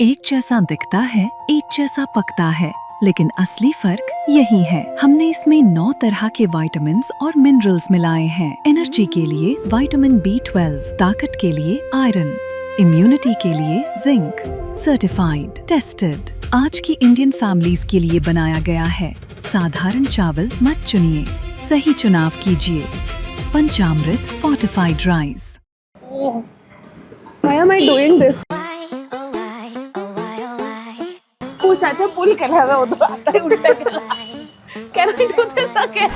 एक जैसा दिखता है, एक जैसा पकता है, लेकिन असली फर्क यही है। हमने इसमें 9 तरह के विटामिन्स और मिनरल्स मिलाए हैं। एनर्जी के लिए विटामिन B12, ताकत के लिए आयरन, इम्यूनिटी के लिए जिंक। सर्टिफाइड, टेस्टेड, आज की इंडियन फैमिलीज के लिए बनाया गया है। साधारण चावल मत चुनिए, सही चुनाव कीजिए। पंचामृत fortified rice. Why am I doing this? उसाचा पूल केला हवा होतो, आता उलटा केला. Can I do this again?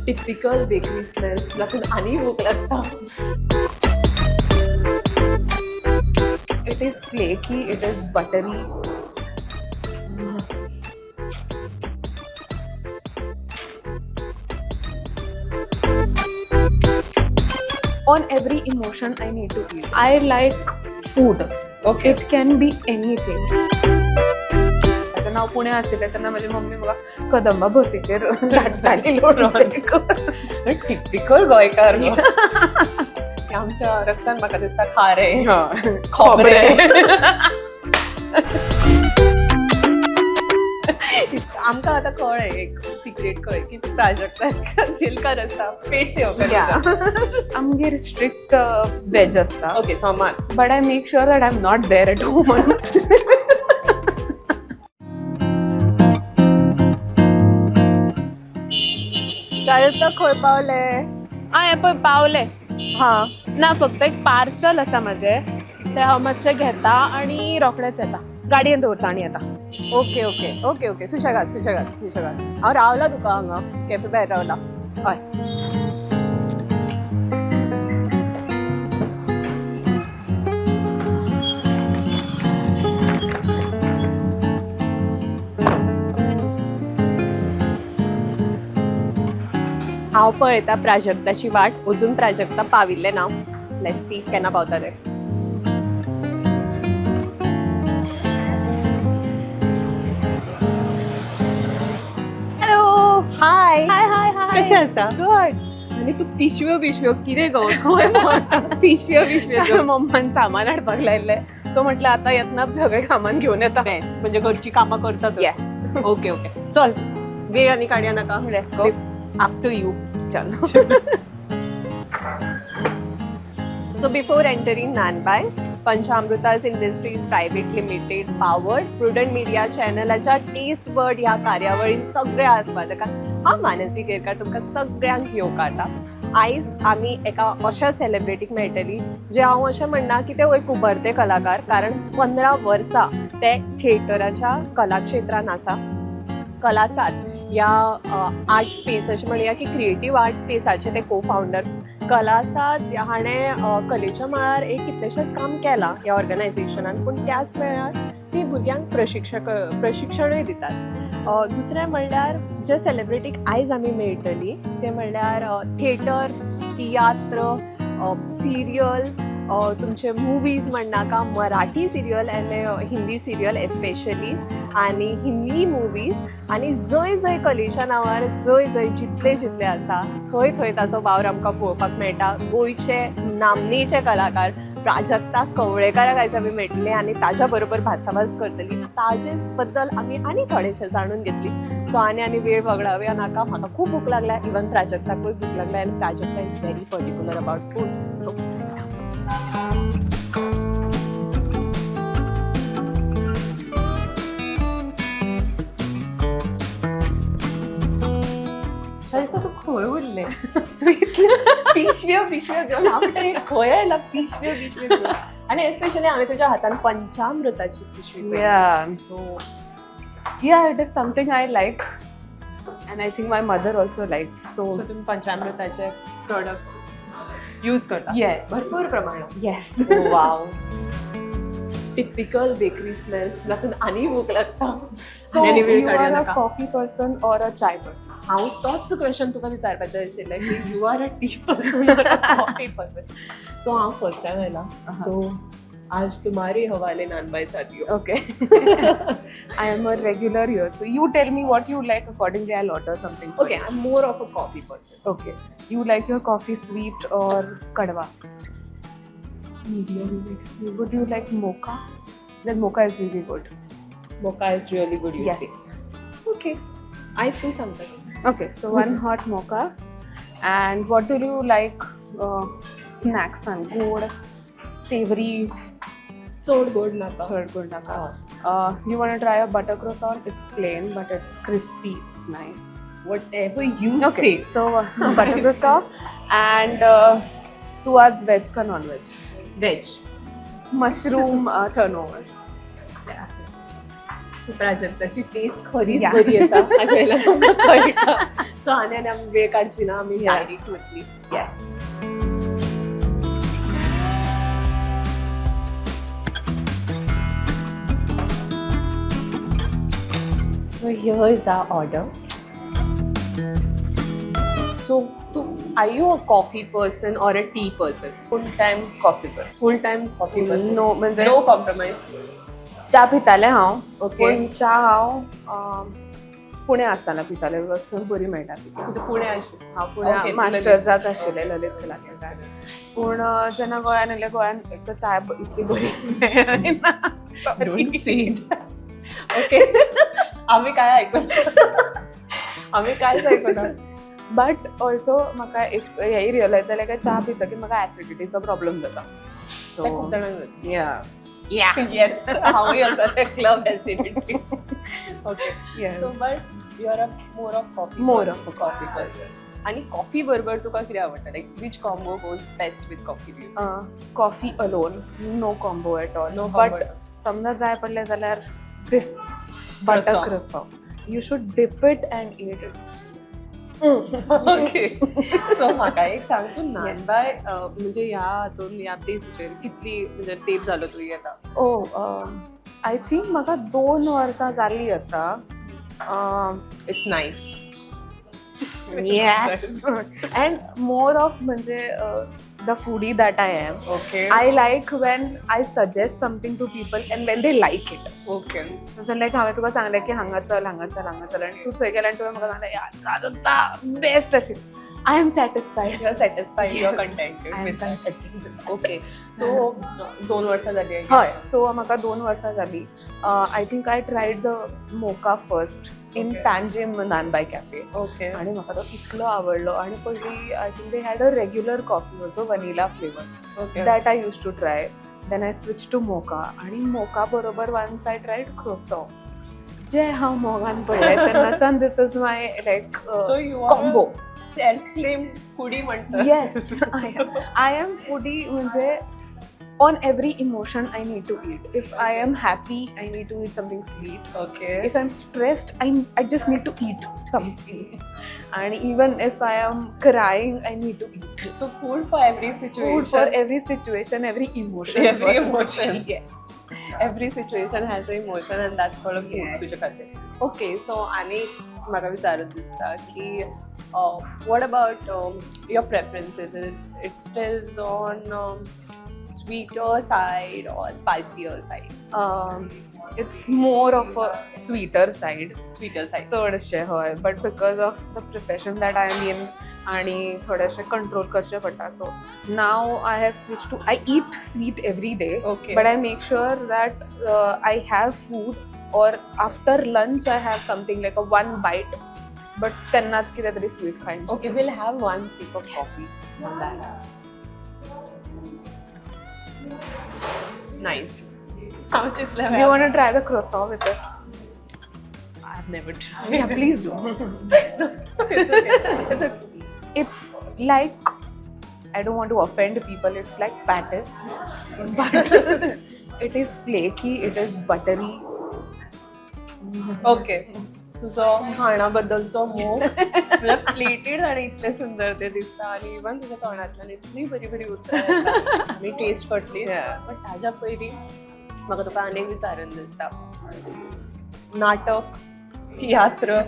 Typical bakery smell जातून आनी भूक लागता. It is flaky, it is buttery. On every emotion I need to eat. I like food. Okay. It can be anything. ताचें नांव पुणे आशिल्लें तेन्ना म्हजी मम्मी म्हाका कदंबा बसीचेर धाडटाली लोणचें. टिपिकल गोंयकार गो. आमच्या रक्तान म्हाका दिसता खारें, खोबरें. आमकां आतां कळ्ळें, एक सिक्रेट कळ्ळें की प्राजक्ता दिल का रस्ता पेट से होकर. आमगेर स्ट्रिक्ट वेज आसता. ओके, सोमार. But I make sure that I am not there at home. Prajakta, खंय पावले? हांवें पळय पावलें. हा. ना, फक्त एक पार्सल आसा म्हाजें, तें हांव मातशें घेता आनी रोखडेंच येता. गाडयेन दवरता आनी येता. ओके ओके ओके ओके सुशेगाद, सुशेगाद, सुशेगाद. हांव रावला तुका हांगा कॅफे भायर रावला. हय. हांव पळयता प्राजक्ताची वाट. अजून प्राजक्ता पाविल्लें ना. Let's see केन्ना पावता तें. हॅलो. हाय. हाय हाय हाय. कशें आसा? गुड. आनी तूं पिशव्यो बिशव्यो कितें गो? खंय भोंवता पिशव्यो बिशव्यो घेवन? मम्मान सामान हाडपाक लायल्लें, सो म्हटलें आतां येतनाच सगळें सामान घेवन येता. बेस्ट, म्हणजे घरची कामां करता तूं. येस. ओके ओके चल, वेळ आनी काडया नाका. Let's go. After you. चल. So before entering Nanbai, Panchamrutas Industries Private Limited powered Prudent Media चॅनलाच्या taste bird ह्या कार्यावळीन सगळ्या आस्वादकांक हांव मानसी केरकार तुमकां सगळ्यांक येवकारता. आयज आमी एका अशा सेलिब्रिटीक मेळटली जे हांव अशें म्हणना की ते एक उभरते कलाकार, कारण 15 वर्सां ते थिएटराच्या कलाक्षेत्रान आसा. कलासात ह्या आर्ट स्पेस, अशें म्हणया की क्रिएटीव आर्ट स्पेसाचे ते को फावंडर. कलासात हाणें कलेच्या मळार एक कितलेशेंच काम केलां ह्या ऑर्गनायझेशनान, पूण त्याच वेळार ती भुरग्यांक प्रशिक्षणूय दितात. दुसरें म्हणल्यार जे सेलिब्रिटीक आयज आमी मेळटली ते म्हणल्यार थिएटर, तियात्र, सिरियल, तुमचे movies म्हणनाका, Marathi serial and Hindi serial especially आनी हिंदी मुवीज आनी जंय जंय कलेच्या नांवार जंय जंय जितले जितले आसा थंय थंय ताचो वावर आमकां पळोवपाक मेळटा. गोंयचे नामनेचे कलाकार प्राजक्ता कवळेकाराक आयज आमी मेळटले आनी ताच्या बरोबर भासाभास करतली. ताजे बद्दल आमी आनी थोडेशें जाणून घेतली. सो आनी आनी वेळ वगडावया नाका. म्हाका खूब भूक लागल्या, इवन प्राजक्ताकूय भूक लागल्या आनी Prajakta is very particular about food. So Prajakta, तूं खंय उरलें? तूं इतल्यो पिशव्यो पिशव्यो घेवन हांव खंय आयला पिशव्यो पिशव्यो घेवन? आनी एस्पेशली हांवें तुज्या हातान पंचामृताची पिशवी पळयली. So Yeah, it is something I like. And I think my mother also likes. So, so तुमी पंचामृताचे प्रोडक्ट्स यूज करता? Yes. भरपूर प्रमाणात? Yes. वाव, टिपिकल बेकरी स्मेल जातून आनी भूक लागता. So, आनी वेळ you काडया are a नाका. coffee person or a chai person? हांव तोच क्वेश्चन तुका विचारपाचें आशिल्लें की you are a tea person or a coffee person? So हांव फर्स्ट टायम आयला, सो आज तुम्हारे हवाले नानबाई साथियों. Okay. I am a regular here. So, you tell me what you like, accordingly, I'll order something for okay, you. I am more of a coffee person. Okay. You like your coffee sweet or kadwa? Medium. Would you like mocha? Then mocha is really good. Mocha is really good, you Yes. Say. Okay, आयज तूं सांगता. Okay, so one hot mocha. And what do you like, snacks and गोड, savory? चड गोड नाका. चड गोड नाका. You want to try a butter croissant? It's plain, but it's crispy. It's nice. Whatever you Okay, say. So butter croissant and तू आज veg का non veg? Veg. Mushroom turnover. So प्राजक्ताची टेस्ट खरीच बरी आसा हाज्या वयल्यान आमकां कळटा. सो आनी आनी आमी वेळ काडची ना, आमी डायरेक्ट वतली. Yes. So here is our order. So तूं, are you a coffee person or a tea person? Full time coffee person. Full time coffee person. No, म्हणजे नो कॉम्प्रोमाइज. च्या पितालें हांव. ओके. पूण च्या हांव पुणे आसतना पितालें because थंय बरी मेळटा ती च्या. तूं पुणे आशिल्लें? हांव पुण्या Okay, मास्टर्साक आशिल्लें ललित कला केंद्रात. पूण जेन्ना गोंयान येयलें, गोंयान एक तर चाय इतली बरी मेळना. Don't say it. Okay, आम्ही काय ऐकून, आम्ही कांयच ऐकना. बट ऑल्सो म्हाका एक हेंय रियलायज जालें काय च्या पितकीर म्हाका एसिडिटीचो प्रॉब्लम जाता. ते खूप सो जाणांक या या. येस, हांवूय आसा त्या club acidity. Okay, so but you are a more of coffee. More of a coffee person. आणि कॉफी बरोबर तुका कितें आवडटा, like which combo goes best with coffee? Coffee alone, no combo at all. No. But समजा जाय पडलें जाल्यार this butter Croissant. Croissant, you should dip it and eat it. Okay, so म्हाका एक सांग, तूं नानबाय म्हणजे ह्या हातून ह्या प्लेसीचेर कितली म्हणजे तेप जालो तूं येता? ओ, I think म्हाका 2 वर्सां जालीं आतां. It's nice. Yes, and more of म्हणजे the foodie that I am, okay I like when I suggest something to people and when they like it. Okay so like हांवें तुका सांगलें की हांगा चल, हांगा चल, हांगा चल, आनी तूं थंय गेलें आनी तुवें म्हाका सांगलें, यार प्राजक्ता बेस्ट अशी, I am satisfied. You are satisfied, you are Yes. Contented I am with contented. Okay, so 2 वर्सां जाली. हय, सो म्हाका 2 वर्सां जालीं. I think I tried the mocha first in Panjim Nanbai Cafe. आणि म्हाका तो इतलो आवडलो. आणि पयलीं I think they had a regular coffee also, vanilla flavour, that I used to try. Then I switch to mocha. आणि मोका बरोबर ones I tried croissant, जे हांव मोगान पडलें तेन्नाच्यान this is my like so you combo. Self claim foodie म्हणतात. Yes, I am foodie. म्हणजे on every emotion I need to eat. If I am happy, I need to eat something sweet. If I'm stressed, I just need to eat something. And even if I am crying, I need to eat. So food for every situation. Food for every situation, every emotion. Every emotion. Yes. Every situation has a emotion and that's called a food. तुज्या खातीर. Okay, so आनी म्हाका विचारत दिसता की what about your preferences? It is on sweeter side or spicier side? It's more of a sweeter side. Sweeter side. चडशें हय, but because of the profession that I am in आणि थोडेशें control करचें पडटा, so now I have switch to, I eat sweet every day, but I make sure that I have food or after lunch I have something like a one bite, but तेन्नाच कितें तरी sweet खायन. Okay, we'll have one sip of Yes. coffee on that. Nice. हांव चिंतलें. Do you want to try the croissant with it? I've never tried. Yeah, please do. It's okay. It's okay. It's like, I don't want to offend people, it's like patties, but it is flaky, it is buttery. Okay, तुजो खाणा बद्दलचो मोग म्हळ्यार plated आनी इतलें सुंदर तें दिसता आनी इवन तुज्या तोंडांतल्यान इतली बरी बरी उतरां येता. आमी टेस्ट करतली. बट ताज्या पयलीं म्हाका तुका आनी एक विचारन दिसता, नाटक, तियात्र,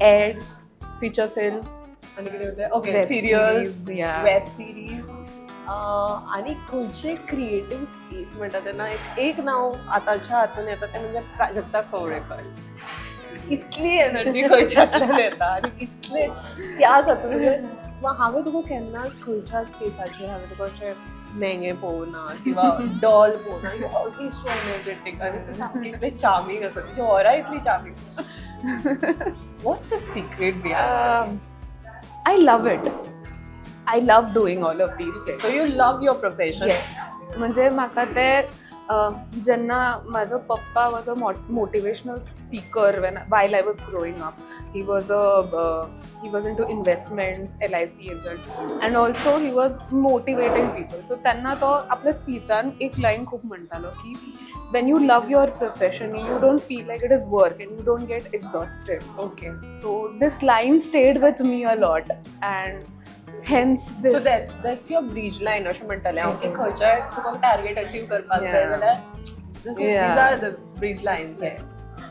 एड्स, फिचर फिल्म आनी कितें उरलें? Okay, Web serials, series, yeah. Web series आनी खंयचे क्रिएटीव स्पेस म्हणटा तेन्ना एक एक नांव आतांच्या हातून येता तें म्हणजे प्राजक्ता कवळेकर. इतली एनर्जी खंयच्यातल्यान येता आनी इतले त्याच हातून म्हणजे किंवा हांवें तुका केन्नाच खंयच्याच स्पेसाचेर हांवें तुका अशें मेंगे पळोवना किंवा dull पळोवना. You always so energetic आनी तूं सामकें इतलें चार्मींग आसा, तुजी ऑरा इतली charming. What's a secret behind? I love it. I love doing all of these things. So you love your profession? Yes. म्हणजे म्हाका ते जेन्ना म्हाजो पप्पा was a motivational speaker when while I was growing up. He was into investments, LIC agent, and also he was motivating people. So तेन्ना तो आपल्या स्पिचान एक लायन खूब म्हणटालो की when you love your profession, you don't feel like it is work and you don't get exhausted. So this line stayed with me a lot, and hence this. So that's your bridge line अशें म्हणटालें हांव की Yes. खंयच्याय तुका target achieve करपाक जाय जाल्यार these are the bridge lines.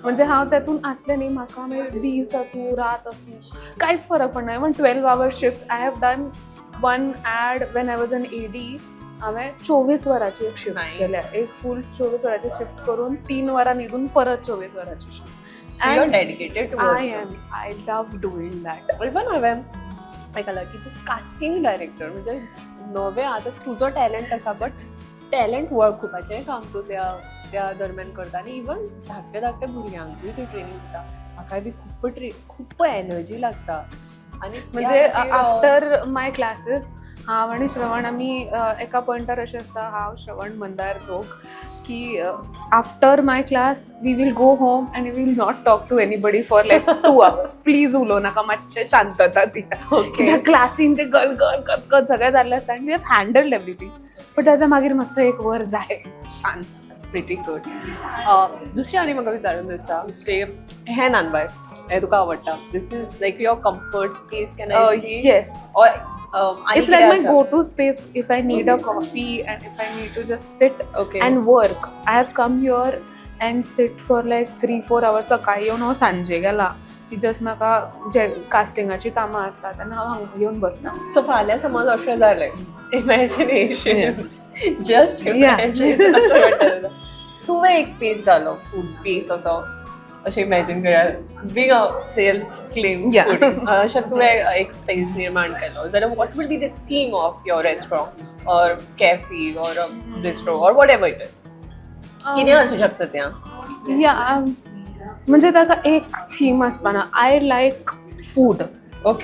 म्हणजे हांव तेतून आसलें न्ही, म्हाका मागीर दीस आसूं रात आसूं कांयच फरक पडना. Even 12 hour shift, I have done one ad when I was an AD. हांवें 24 वरांची एक शिफ्ट Nice. केल्या, एक फूल 24 वरांची शिफ्ट करून 3 वरां न्हिदून परत 24 वरांची shift. So you're dedicated towards I am I love doing that. Even हांवें आयकलां की तूं कास्टींग डायरेक्टर, म्हणजे नवें आतां तुजो टॅलंट आसा बट टॅलंट वळखुपाचेंय काम तूं त्या त्या दरम्यान करता आनी इवन धाकटे धाकटे भुरग्यांकूय तूं ट्रेनींग दिता. म्हाकाय बी खूब खूब एनर्जी लागता आनी त्या म्हणजे खातीर, आफ्टर my classes हांव आनी श्रवण आमी एका पॉयंटार अशें आसता, हांव, श्रवण, मंदार जोग, की after my class we will go home and we will not talk to anybody for like 2 hours. Please उलोवं नाका, मातशें शांतता दिया. कित्याक क्लासीन ते गल गल कचकच सगळें जाल्लें आसता आनी we have handled everything, but ताच्या मागीर मातसो एक वर जाय शांत. That's pretty good. दुसरी आनी म्हाका विचारून दिसता ते हें नानबाय हें तुका आवडटा. This is like your comfort space, can I say? Yes. Or It's like my go to space if I need a coffee and if I need to just sit and work. I have come here and sit for like 3-4 hours. सकाळी येवन हांव सांजे गेला की just म्हाका जे कास्टिंगाची कामां आसता तेन्ना हांव हांगा येवन बसता. सो फाल्यां समज अशें जालें, इमॅजिनेशन, जस्ट इमॅजिन, तुवें एक स्पेस घालो, फूड स्पेस असो, अशें इमॅजिन करा, बींग अ सेल्फ क्लेम, अशें तुवें एक स्पेस निर्माण केलो जाल्यार what will be the theme of your restaurant or cafe or bistro or whatever it is? कितें आसूं शकता तें? या, म्हणजे ताका एक theme आसपाना. I like food.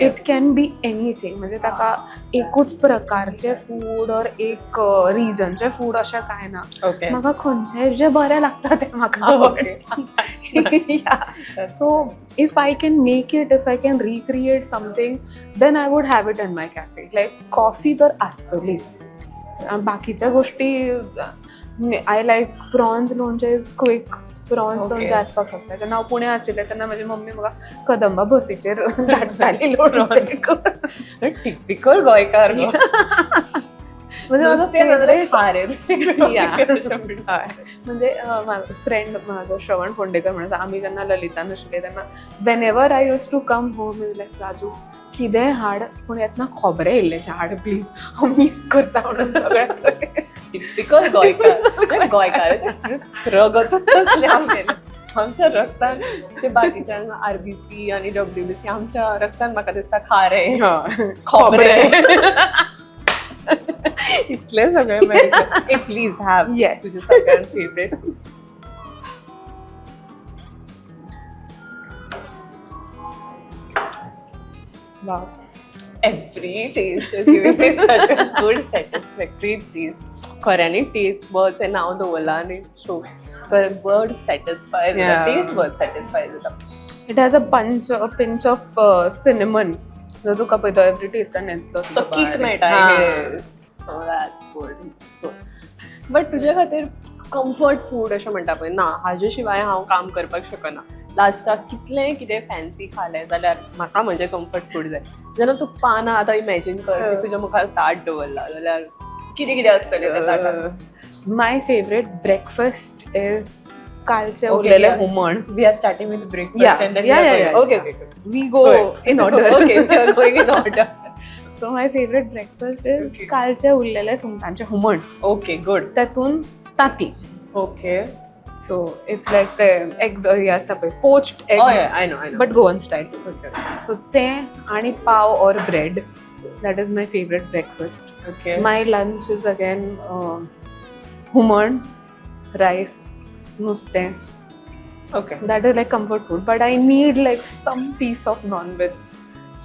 It can be anything. म्हणजे ताका एकूच प्रकारचें फूड ऑर एक रिजनचें फूड अशें कांय ना. म्हाका खंयचें जें बरें लागता तें म्हाका आवडटा. Yeah. So if I can make it, if I can recreate something, then I would have it in my cafe. Like coffee तर आसतलीच, बाकीच्या गोष्टी I like prawns लोणचें is quick. Prawns लोणचें आसपाक शकता. जेन्ना हांव पुण्या आशिल्लें तेन्ना म्हजी मम्मी म्हाका कदंबा बसीचेर धाडटाली लोणचें. टिपिकल गोंयकार गो. म्हणजे माझं नुस्तें नाजाल्यार फेवरेट खारें. हय. म्हणजे फ्रेंड म्हाजो श्रवण फोंडेकर म्हणून आसा, आमी जेन्ना ललितान आशिल्ले तेन्ना whenever I used to come home is like, Raju, कितेंय हाड पूण येतना खोबरें इल्लेशें हाड प्लीज, हांव मीस करता म्हणून सगळें. टिपिकल गोंयकार. गोंयकाराचें रगतूच तसलें आमगेलें. आमच्या रक्तान ते बाकीच्यांक आरबीसी आनी डब्ल्यूबीसी, आमच्या रक्तान म्हाका दिसता खारें, खोबरें, इतलें सगळें मेळटा. ए, please have. Yes. तुजें सगळ्यान favourite. Wow. Every taste is giving me such a good satisfactory taste. खऱ्यांनी टेस्ट बर्ड्स हें नांव दवरलां आनी सो बर्ड सॅटिस्फाय जाता, टेस्ट बर्ड सॅटिस्फाय जाता. It has a punch, a pinch of cinnamon. जो तुका पळय एवरी टेस्टान येतलो. तो किक मेळटा. So that's good, good. But तुजे खातीर कम्फर्ट फूड अशें म्हणटा पळय ना, हाजे शिवाय हांव काम करपाक शकना, लास्टाक कितलेंय कितें फॅन्सी खालें जाल्यार म्हाका म्हजें कम्फर्ट फूड जाय, जेन्ना तूं पानां आतां इमॅजीन कर की तुज्या मुखार ताट दवरलां जाल्यार कितें कितें आसतलें त्या ताटात? My favourite breakfast is कालचें उरलेलें हुमण. We are starting with breakfast and then okay. We go in order. Okay, we are going in order. So my favourite breakfast is कालचें उरलेलें सुंगटांचें हुमण. Okay, good. तातूंत तांती. सो it's like ते egg हे आसता पळय, poached egg, I know, I know. But Goan style. So तें आनी पाव or bread. That is my favourite breakfast. Okay. My lunch is again human, rice, नुस्तें. Okay. That is like comfort food, but I need like some piece of non-veg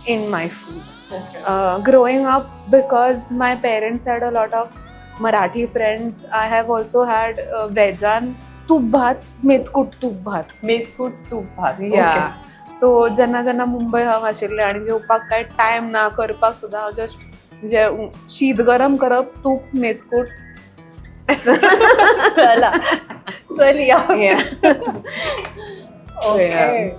in my food. Okay. Growing up, because my parents had a lot of Marathi friends, I have also had वेजान तूप भात, मेथकूट तूप भात. मेथकूट तूप भात. या, so जेन्ना जेन्ना मुंबय हांव आशिल्लें आनी जेवपाक कांय टायम ना करपाक सुद्दां, हांव जस्ट म्हणजे शीत गरम करप, तूप, मेथकूट. चला चल या. ओके,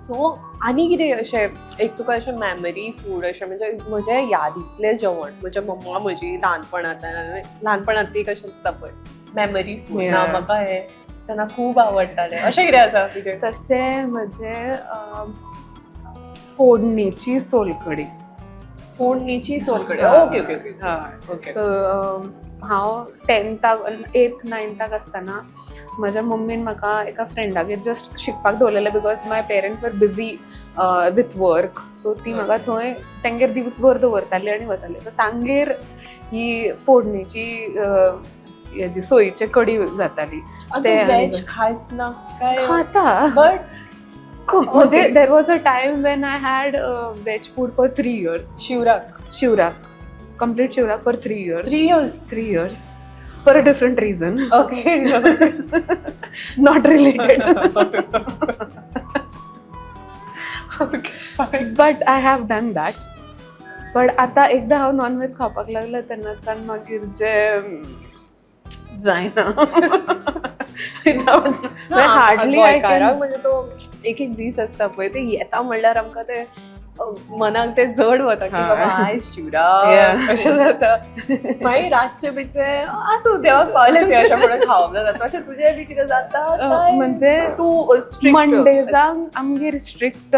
सो आनी कितें अशें एक तुका अशें मेमरी फूड, अशें म्हणजे म्हज्या यादींतलें जेवण, म्हज्या मम्मा म्हजी ल्हानपणांतल्यान, ल्हानपणांतली एक अशें आसता पळय मेमरी फूड ना, म्हाका हें तेन्ना खूब आवडटालें, अशें कितें आसा तुजें? तशें म्हजें फोडणेची सोलकडी. फोडणीची सोलकडी. हा. ओके ओके ओके हय. ओके. सो हांव टेंथाक, एथ नायन्थाक आसतना म्हज्या मम्मीन म्हाका एका फ्रेंडागेर जस्ट शिकपाक दवरलेलें, because my parents were busy with work. So ती म्हाका थंय तेंगेर दिसभर दवरताली आनी वताली. सो तांगेर ही फोडणेची हेजी सोयीची कडी जाताली. ते आनी व्हेज खायच ना काय? खाता. बट म्हणजे there was a time when I had veg food for 3 years. शिवराक? शिवराक, complete शिवराक for 3 years. 3 years? 3 years for a different reason. Okay. Not related. Okay. But I have done that. But आतां एकदां हांव non-veg खावपाक लागलें तेन्नाच्यान मागीर जे जायना विदाउट हार्डली I गोंयकारांक म्हणजे तो एक एक दीस आसता पळय, ते येता म्हणल्यार आमकां ते मनाक ते जड वता की बाबा आयज शिवराक, अशें जाता. मागीर रातचे बिच्चे आसूं, देवाक पावले ते, अशें म्हणून खावप जाता. तशें तुजें बी कितें जाता काय? म्हणजे तूं स्ट्रिक्ट? मंडेजांक आमगेर स्ट्रिक्ट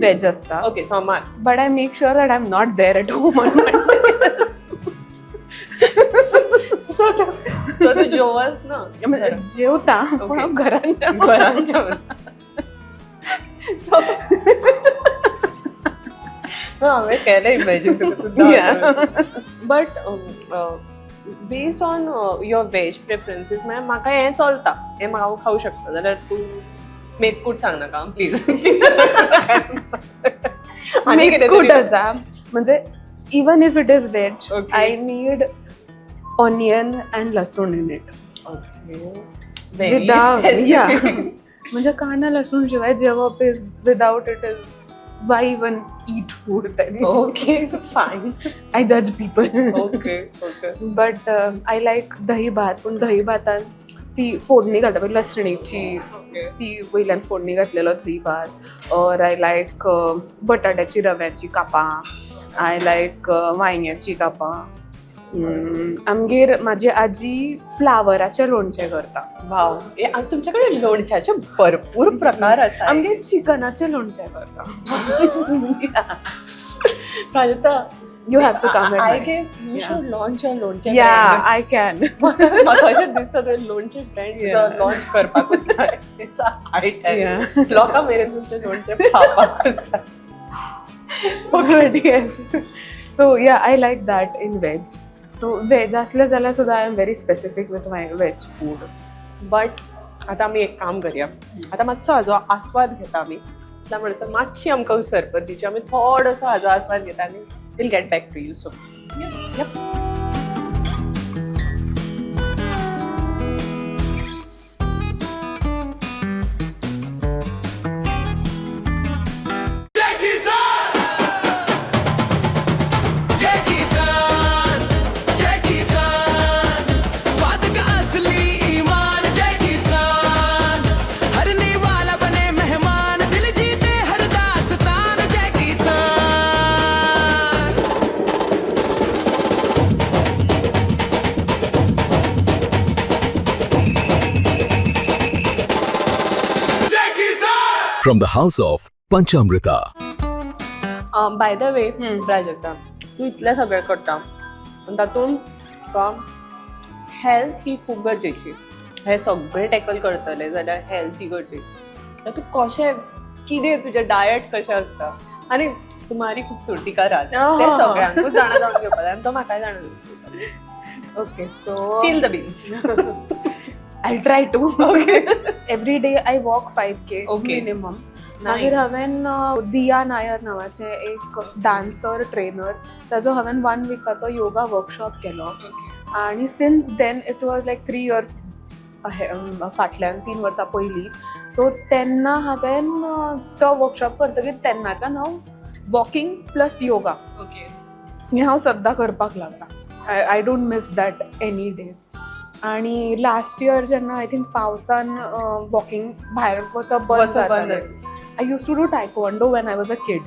वेज आसता. ओके, सोमार. But I make sure that I am not there at home on Monday. So तूं जेवस ना? म्हणजे जेवता, पूण हांव घरान जेवता. घरान जेवता. सो हांवें केलें इमॅजीन तुका. But based on your veg preferences, म्हळ्यार म्हाका हें चलता, हें म्हाका हांव खावं शकता, जाल्यार तूं मेथकूट सांगनाका प्लीज. आनी कितें मेथकूट तरी- आसा. म्हणजे even if it is veg, I need onion and लसूण in it. Very Without, yeah. specific. म्हणजे कांदा लसूण शिवाय जेवप is, without it is, why even eat food then? Okay, fine. I judge people. Okay. But I like दही भात, पूण दही भातान ती फोडणी घालता पळय लसणीची, ती वयल्यान फोडणी घातलेलो दही भात. ऑर I लायक बटाट्याची रव्याची कापां, I लायक वांयग्याची कापां. आमगेर म्हाजी आजी फ्लावराचें लोणचें करता. वाव, हे आनी तुमच्याकडे लोणच्याचे भरपूर प्रकार आसा. आमगेर चिकनाचें लोणचें करता. Prajakta, You have to come. I guess you should launch a लोणचें या, brand. I can. म्हाका अशें दिसता तुवें लोणचें ब्रँड लॉन्च करपाकूच जाय. It's a high time. लोकां मेरेन तुमचें लोणचें पावपाकूच जाय. But yes. So yeah, I like that in veg. So veg असले जाल्यार सुद्दां I am very specific with my veg food. But आतां आमी एक काम करया, आतां मातसो हाजो आस्वाद घेता आमी. इतल्या म्हणसर मातशी आमकां उसरपत दिवची. आमी थोडोसो हाजो आस्वाद घेता आनी we'll get back to you soon. Yep. जय किसान, जय किसान, स्वाद का असली ईमान, जय किसान, हर निवाला बने मेहमान, दिल जीते हर दास्तान, जय किसान. जय किसान. From the house of Panchamrita. By the way Prajakta, तूं इतलें सगळें करता आनी तातूंत तुका हेल्थ ही खूब गरजेची. हें सगळें टॅकल करतलें जाल्यार हेल्थ ही गरजेची. तर तूं कशें कितें, तुजें डायट कशें आसता आनी तुम्हारी खूबसूरती का राज. आहा. ते सगळ्यांकूच जाणा जावन घेवपाक जाय आनी तो म्हाकाय जाणा जावन घेवपाक जाय. Okay, so Spill the beans. I try to. Every day I walk 5K minimum. मागीर हांवें दिया नायर नांवाचें एक डान्सर ट्रेनर, ताजो हांवें वन विकाचो योगा वर्कशॉप केलो आनी since then, it was like 3 years फाटल्यान, 3 वर्सां पयलीं. सो तेन्ना हांवें तो वर्कशॉप करतकीर तेन्नाच्यान हांव वॉकिंग प्लस योगा हें हांव सद्दां करपाक लागलां. I don't miss that any days. आणि लास्ट इयर जेन्ना I think पावसान वॉकिंग भायर वचप बंद वचप बंद. जातालें, I used to do taekwondo when I was a kid.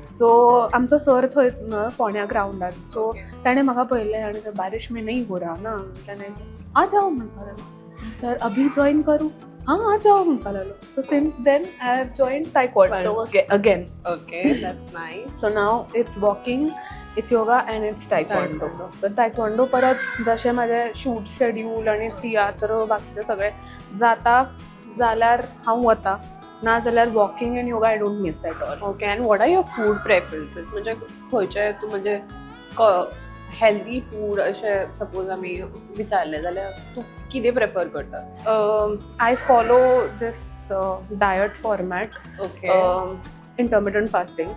So आमचो सर थंयच न्हय फोंड्या ग्रावंडार, सो ताणें म्हाका पळयलें आनी तो, "बारिश में नहीं हो रहा ना?" म्हटल्यार, "नाही सर." "आ जाओ," म्हणपाक लागलो. "सर, अभी जॉईन करूँ?" "हां, आ जाओ," म्हणपाक लागलो. So since then I have join taekwondo again. Okay, that's nice. So now it's walking, it's yoga and it's taekwondo. पण तायक्वॉन्डो परत जशें म्हाजें शूट शेड्यूल आनी तियात्र बाकीचे सगळे जाता जाल्यार हांव वता, ना जाल्यार walking and yoga I don't miss at all. Okay, and what are your food preferences? म्हणजे खंयचे तूं, म्हणजे हेल्दी फूड अशें सपोज आमी विचारलें जाल्यार तूं कितें प्रेफर करता? I follow this diet format, intermittent fasting,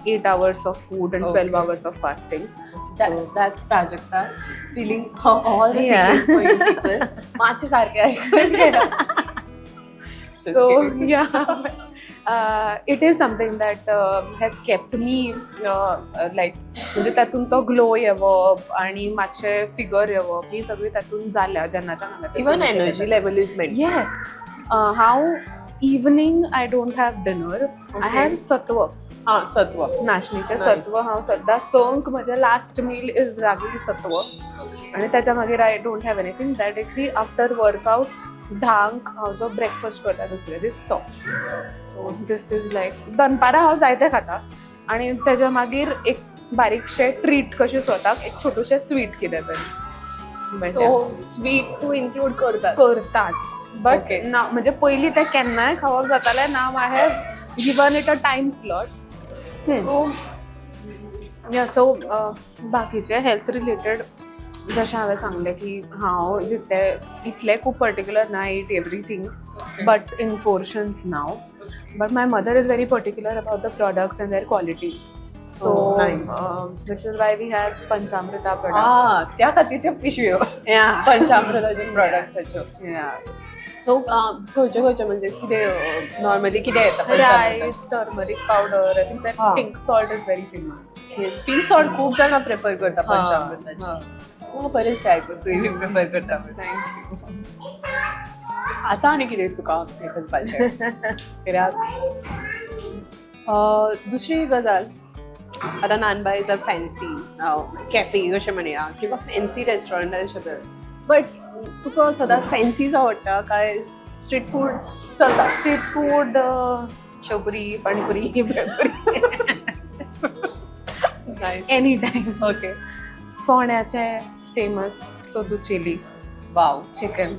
8 hours of food and 12 hours of fasting. That's Prajakta spilling all the secrets for you people. मातशें सारकें आयकून घेया. Just So kidding. Yeah, it is something that has kept me like, म्हणजे तातूंत तो glow येवप आणि मातशें फिगर येवप ही सगळी तातूंत जाल्या जेन्नाच्यान हांवें तें इवन सुरू केलें. Energy level is maintain. Yes, हांव evening I don't have dinner, I have सत्व. हां, सत्व. नाचणीचें Nice. सत्व हांव सद्दां संक म्हजें लास्ट मील is रागी सत्व आणि त्याच्या मागीर I don't have anything directly after workout. 10क हांव जो ब्रेकफास्ट करता दुसरे दीस तो. सो this is लायक दनपारां हांव जायते खाता आणि त्याच्या मागीर एक बारीकशें ट्रीट कशी स्वताक, एक छोटूशें स्वीट कितें तरी. सो स्वीट तूं इन्क्लूड करता? करताच, बट ना, म्हणजे पयलीं तें केन्नाय खावप जातालें. Now I have given it a time slot. So yeah, so बाकीचे हेल्थ रिलेटेड जशें हांवें सांगलें की हांव जितलें इतलें खूब पर्टिक्युलर ना, eat everything but in portions now. But my mother is very particular about the products and their quality, so Oh, nice. Which is why we have Panchamrita product. हा, त्या खातीर त्यो पिशव्यो पंचामृताचे प्रॉडक्ट्साच्यो. सो खंयचे खंयचे, म्हणजे कितें नॉर्मली कितें येता पंचामृताचें? Rice, turmeric powder, I think that pink salt is very famous. Pink salt खूप जाणां प्रेफर करता पंचामृताचे. हो, बरेंच ते आयकून तुवें प्रेफर करता म्हणून. Thank you. आतां आनी कितें तुका हें करपाचें कित्याक दुसरी गजाल, आतां नानबाय is a fancy cafe अशें म्हणया किंवा फॅन्सी रेस्टॉरंट अशें, बट तुका सदांच फॅन्सीच आवडटा काय स्ट्रीट फूड चलता? Street food, sevpuri, panipuri, bhelpuri, any time. फोंड्याचे famous Sodu chilli chicken.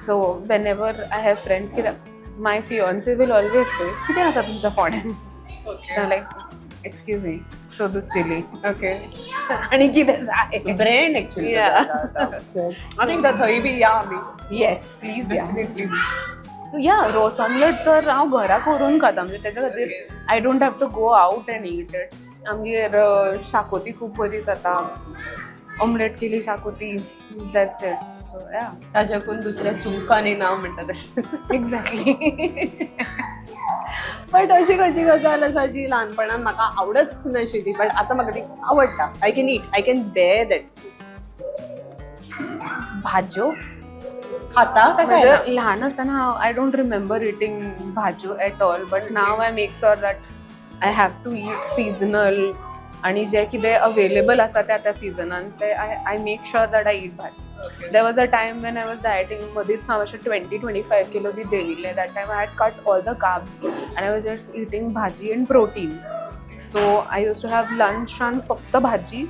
So whenever I have friends, कित्याक my fiance will always say, "कितें आसा तुमच्या फोंड्यान?" लायक, "एक्सक्यूज मी, सोदू चिली." आनी कितें जाय? Brand actually. आनी एकदां थंय बी या आमी. येस, प्लीज या. सो या, रोस ऑमलेट तर हांव घरा करून खाता, म्हणजे तेच्या खातीर I don't have to go out and eat it. आमगेर शाकोती खूब बरी जाता, ऑमलेट केली, शाकोती, that's it. So yeah. ताच्याकून दुसऱ्या सुख आनी ना म्हणटा तशें. एक्झॅक्टली. बट अशी खंयची गजाल आसा जी ल्हानपणान म्हाका आवडच नाशिल्ली, बट आतां म्हाका ती आवडटा, I can eat, I can bear that? भाज्यो. खाता काय म्हणजे खायना? ल्हान आसतना हांव I don't remember eating भाज्यो at all, but now I make sure that I have to eat seasonal आणि जे कितें अवेलेबल आसा त्या त्या सिजनान ते I make sure that I eat भाजी. There was a time when I was dieting, मदींच हांव अशें 20-25 किलो बी देंविल्लें. That time I had cut all the carbs and I was just eating भाजी and protein. So I used to have लंचान फक्त भाजी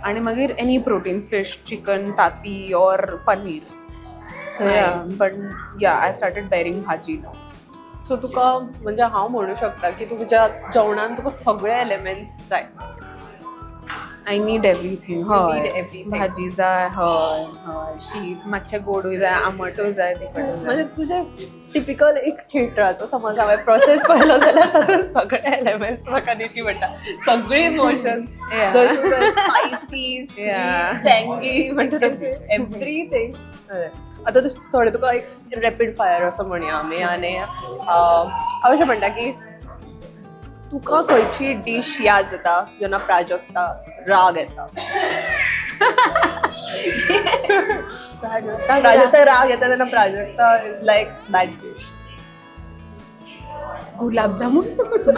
आणि मागीर एनी प्रोटीन, फिश, चिकन, ताती or paneer. So yeah, Nice. But yeah, I started bearing bhaji now. So तुका म्हणजे हांव म्हणू शकता की तुज्या जेवणान तुका सगळे एलिमेंट्स जाय. I need everything. Need हय, everything. भाजी जाय, हय हय, शीत मातशें गोडूय जाय, आमटूय जाय, तिखटूय जाय. म्हणजे तुजे टिपिकल एक थिएटराचो समज हांवें प्रोसेस पळयलो जाल्यार तातूंत सगळे एलिमेंट्स म्हाका दिश्टी पडटा, सगळे इमोशन्स, जशें स्पायसी, टँगी म्हणटा तशें एवरीथींग. आतां तूं थोडे तुका एक रॅपीड फायर असो म्हणया आमी. आनी हांव अशें म्हणटा की तुका खंयची डीश याद जाता जेन्ना प्राजक्ता राग येता? प्राजक्ता राग येता तेन्ना Prajakta is like that dish. Gulab jamun.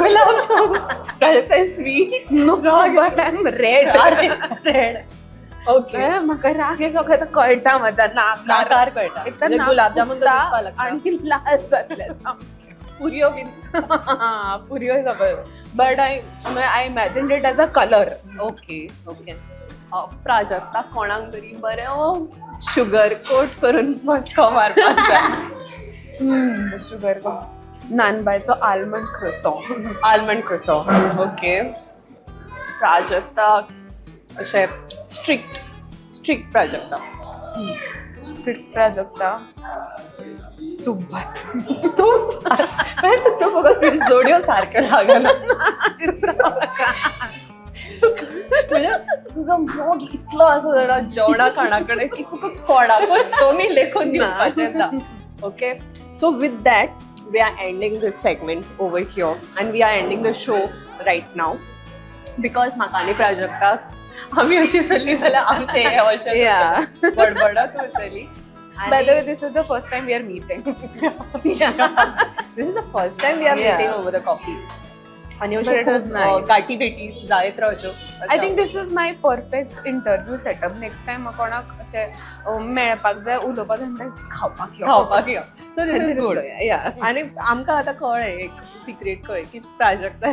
Gulab jamun? Prajakta is sweet. No, but I am red. Red, okay. म्हाका राग येयलो काय तो कळटा म्हज्या नाकार. नाकार कळटा. एक तर म्हणजे नाक गुलाबजामुन तर फुगता दिसपाक लागता. आणि लाल जातले. पुरयो बीन. पुरयो खबर, but I imagine it as a colour. Okay, Prajakta कोणाक तरी बरें शुगर कोट करून मस्को मारपाक जाय. शुगर नानबायचो almond croissant. Almond croissant, okay. Prajakta अशें strict strict Prajakta. Strict Prajakta, तूप भात. तूं म्हणजे तूं फकत तुज्यो जोडयो सारक्यो लागना. म्हणजे तुजो मोग इतलो आसा जाणा जेवणा खाणा कडेन की तुका कोणाकूच कमी लेखून दिवपाचें ना. Okay, so with that we are ending this segment over here and we are ending the show right now because म्हाका आनी प्राजक्ताक आमी अशी चल्ली जाल्यार आमचें हें अशें बडबडत उरतली. By the way, this is the first time we are meeting. This is the first time we are meeting over the coffee. आनी But अश्यो it was खूब nice. गाठी भेटी जायत रावच्यो. I think this is my perfect interview setup. Next time कोणाक अशें मेळपाक जाय, उलोवपाक जाय म्हणल्यार खावपाक यो. खावपाक यो. So this is good. Yeah. आणि आमकां आतां कळ्ळें, एक सिक्रेट कळ्ळें की प्राजक्ता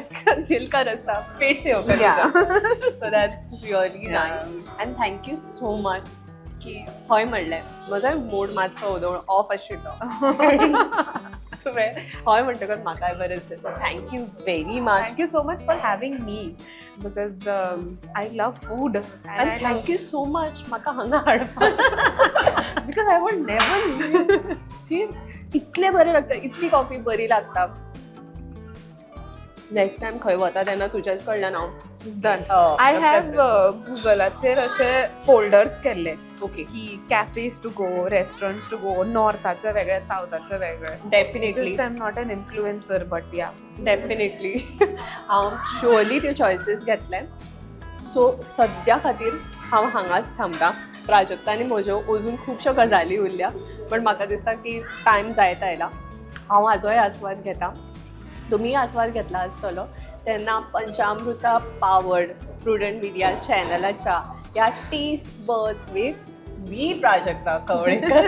दिल का रस्ता पेट से होकर. So that's really nice and thank you so much की हय म्हणलें. म्हजोय मूड मातसो उदोवन ऑफ आशिल्लो, तुवें हय म्हणटकच म्हाकाय बरें दिसलें. So thank you very much. Thank you so much for having me because I love food and and I love thank you so much म्हाका हांगा हाडपाक, because I would never की इतलें बरें लागता, इतली कॉफी बरी लागता. नेक्स्ट टायम खंय वता तेन्ना तुज्याच कडल्यान हांव done. I have गुगलाचेर अशे फोल्डर्स केल्ले की cafes to go, restaurants to go, नॉर्थाचे वेगळे, सावथाचे वेगळे. Definitely. Just I am not an influencer, but yeah. Definitely, हांव शुअरली त्यो चॉयसीस घेतले. सो सद्या खातीर हांव हांगाच थांबता. प्राजक्ता आनी म्हज्यो अजून खुबश्यो गजाली उरल्या, पण म्हाका दिसता की टायम जायत आयला. हांव हाजोय आस्वाद घेता, तुमीय आस्वाद घेतला आसतलो. तेन्ना पंचामृता पावर्ड प्रुडंट मिडिया चॅनलाच्या ह्या taste buds with me Prajakta Kavlekar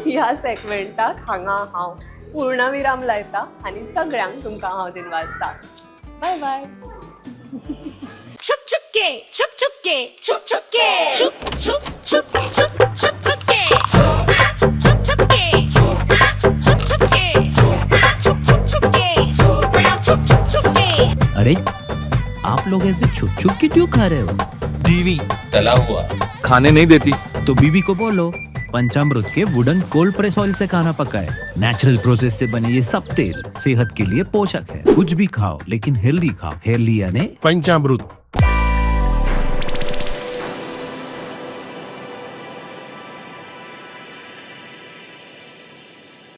ह्या सेगमेंटाक हांगा हांव पूर्णविराम लायता आनी सगळ्यांक तुमकां हांव दिनवासता. बाय बाय. छुप छुप के, छुप छुप के, छुप छुप के, छुप छुप छुप छुप छुप छुप के, छुप छुप छुप के, छुप छुप छुप के, छुप छुप छुप के, छुप छुप छुप के. अरे, आप लोग ऐसे छुप छुप के क्यों खा रहे हो? बीवी तला हुआ खाने नहीं देती. तो बीबी को बोलो पंचामृत के वुडन कोल्ड प्रेस ऑयल से खाना पकाए. नेचुरल प्रोसेस से बने ये सब तेल सेहत के लिए पोषक है. कुछ भी खाओ, लेकिन हेल्दी खाओ. हेल्दी यानी पंचामृत.